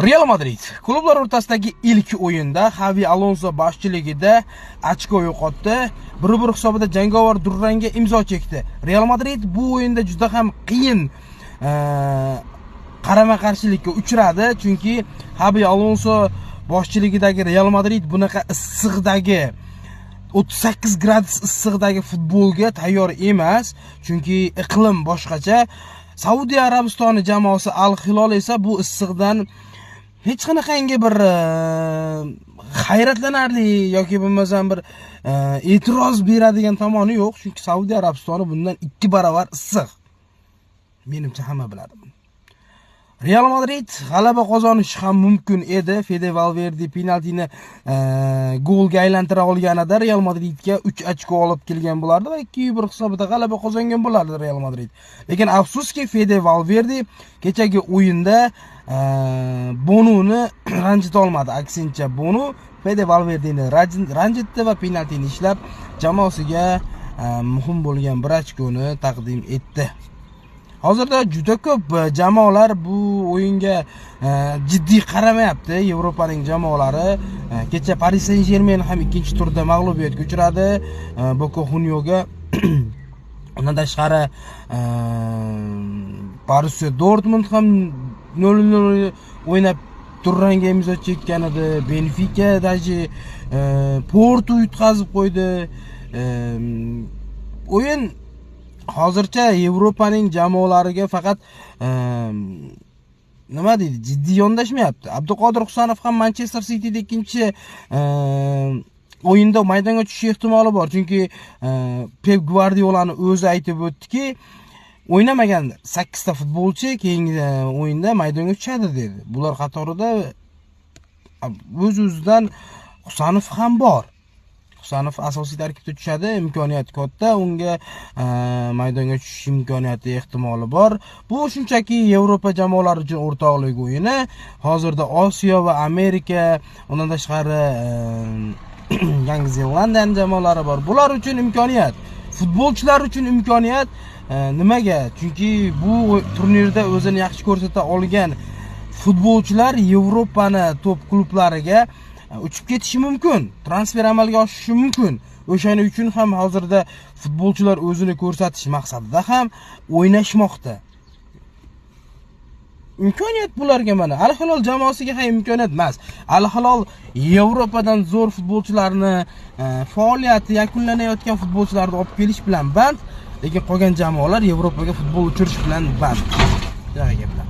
Real Madrid klublar o'rtasidagi ilk o'yinda Xavi Alonso boshchiligida ochko yo'qotdi. 1-1 hisobida jangovar durangga imzo chekdi. Real Madrid bu o'yinda juda ham qiyin qarama-qarshilikka uchradi, chunki Xavi Alonso boshchiligidagi Real Madrid bunaqa issiqdagi, 38 gradus issiqdagi futbolga tayyor emas, chunki iqlim boshqacha. Saudiya Arabistoni jamoasi Al Hilol esa bu issiqdan hech qanaqangi bir hayratlanarli yoki bo'lmasam bir e'tiroz beradigan tomoni yo'q, chunki Saudiya Arabistoni bundan 2 barobar issiq. Menimcha, hamma biladi buni. Real Madrid g'alaba qozonishi ham mumkin edi. Fede Valverde penaltini golga aylantira olganida Real Madridga 3 ochko olib kelgan bo'lardi va 2-1 hisobida g'alaba qozongan bo'lardi Real Madrid. Lekin afsuski, Fede Valverde kechagi o'yinda Bonuni ranjita olmadi. Aksincha, Bonu Fede Valverdeni ranjitdi va penaltini ishlab, jamoasiga muhim bo'lgan bir ochkoni taqdim etdi. Hozirda juda ko'p jamoalar bu o'yinga jiddiy qaramayapti. Yevropaning jamoalari. Kecha Paris Saint-Germain ham ikkinchi turda mag'lubiyatga uchradi Boca Juniorga. Undan tashqari, Borussia Dortmund ham 0-0 o'ynab durangga imzo chekkan edi. Benfica даже Porto yutqazib qo'ydi. O'yin hozircha Yevropaning jamoalariga faqat nima deydi, jiddiy yondashmayapti. Abduqodir Husanov ham Manchester Cityda ikkinchi o'yinda maydonga tushish ehtimoli bor, chunki Pep Gvardiolani o'zi aytib o'tdiki, o'ynamagan sakkizta futbolchi keyingi o'yinda maydonga tushadi dedi. Bular qatorida o'z o'zidan Husanov ham bor. Husanov asosiy tarkibda tushadi, imkoniyati katta, unga maydonga tushish imkoniyati, ehtimoli bor. Bu shunchaki Yevropa jamoalari uchun o'rtoqlik o'yini. Hozirda Osiyo va Amerika, undan tashqari Yangi Zelandiyaning jamoalari bor. Bular uchun imkoniyat. Futbolchilar uchun imkoniyat. Nimaga? Chunki bu turnirda o'zini yaxshi ko'rsata olgan futbolchilar Yevropani top klublariga uchib ketishi mumkin, transfer amalga oshishi mumkin. O'shaning uchun ham hozirda futbolchilar o'zini ko'rsatish maqsadida ham o'ynashmoqda. Imkoniyat bularga mana. Al Hilol jamoasiga ham imkoniyat emas. Al Hilol Yevropadan zo'r futbolchilarni, faoliyati yakunlanayotgan futbolchilarni olib kelish bilan band, lekin qolgan jamoalar Yevropaga futbol uchirish bilan band. Shunaqa gaplar.